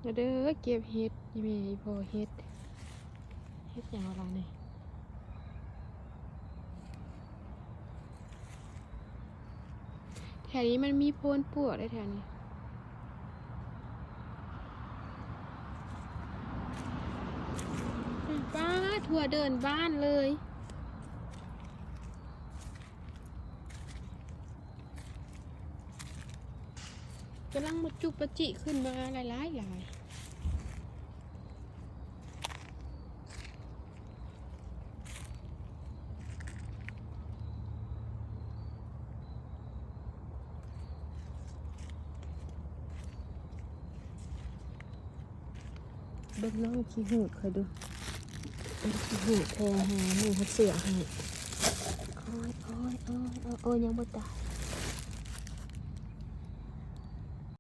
ມາເດີ ເກັບເຫັດ ອີແມ່ອີພໍ່ເຫັດ ເຫັດຫຍັງວະລະນີ້? ແຖວນີ້ມັນມີໂພນປວກເດ້ແຖວນີ້. ປ້າ ທົ່ວເດີ່ນບ້ານເລີຍ. ກຳລັງມາຈຸປະຈິຂຶ້ນມາຫຼາຍໆຫຼາຍ. ເບິ່ງນ້ອງຂີ້ຫູດຂ້ອຍດູ ເບິ່ງຂີ້ຫູດແຜ່ຫາໝູ່ຫາເສືອໃຫ້. ໂອ້ຍ ໂອ້ຍ ໂອ້ຍ ໂອ້ຍ ໂອ້ຍ ຍັງບໍ່ຕາຍ.